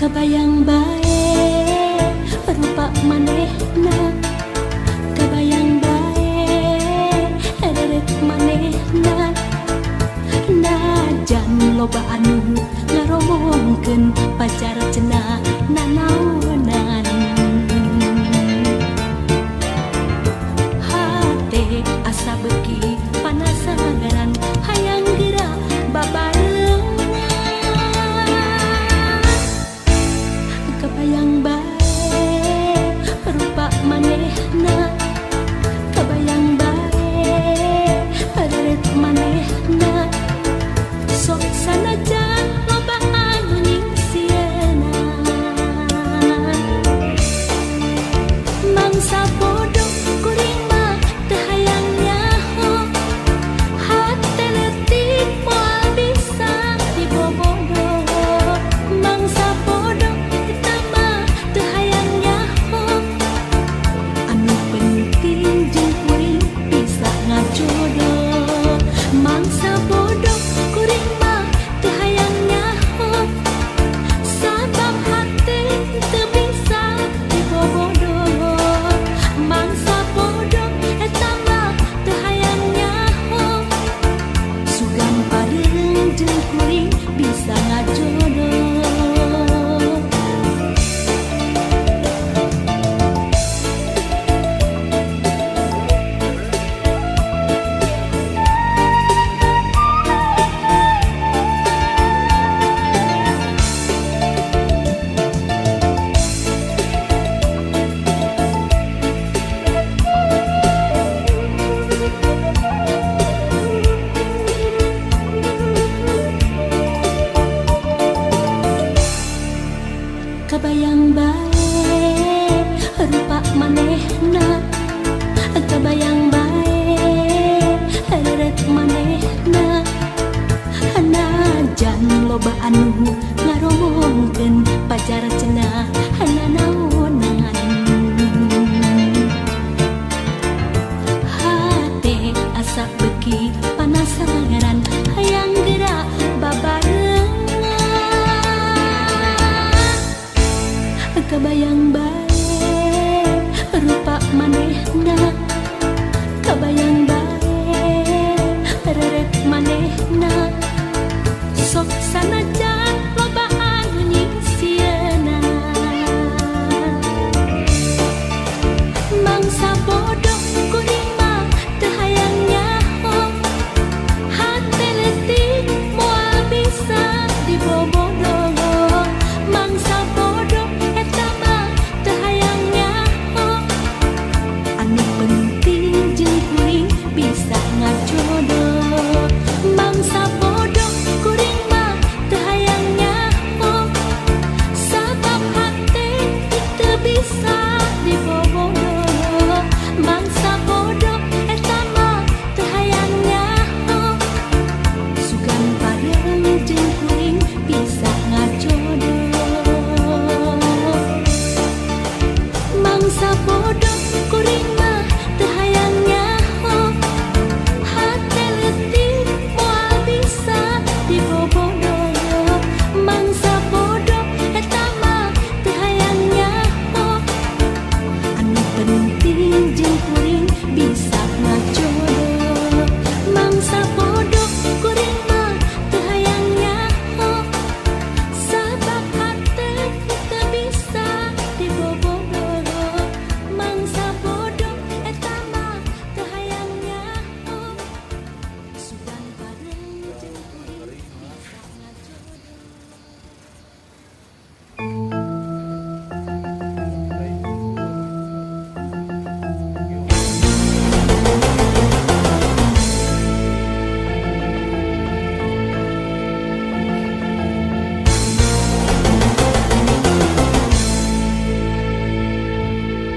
Kabayang bae rupa manehna, kabayang bae rerek manehna. Najan loba anu ngaromongkeun pacar cenah nanaonan. Hate asa beuki panasaran hayang geura babarengan. Kabayang bae rupa manehna, kabayang bae rerek manehna. Sok sanajan loba anu nyingsieunan, mangsa bodoh kuring mah teu hayang nyaho. Hate leutik moal bisa dibobodo, mangsa bodoh eta mah teu hayang nyaho. Anu penting jeung kuring bisa ngajodoh, mangsa bodoh kuring mah teu hayang nyaho. Sabab hate teu bisa dibobodo, mangsa bodoh eta mah teu hayang nyaho. Sugan bareng jeung kuring bisa ngajodoh. Kabayang bae rupa manehna, kabayang bae rerek manehna. Najan loba anu ngaromongkeun pacar cenah nanaonan. Hate asa beuki panasaran hayang geura babarengan. Kabayang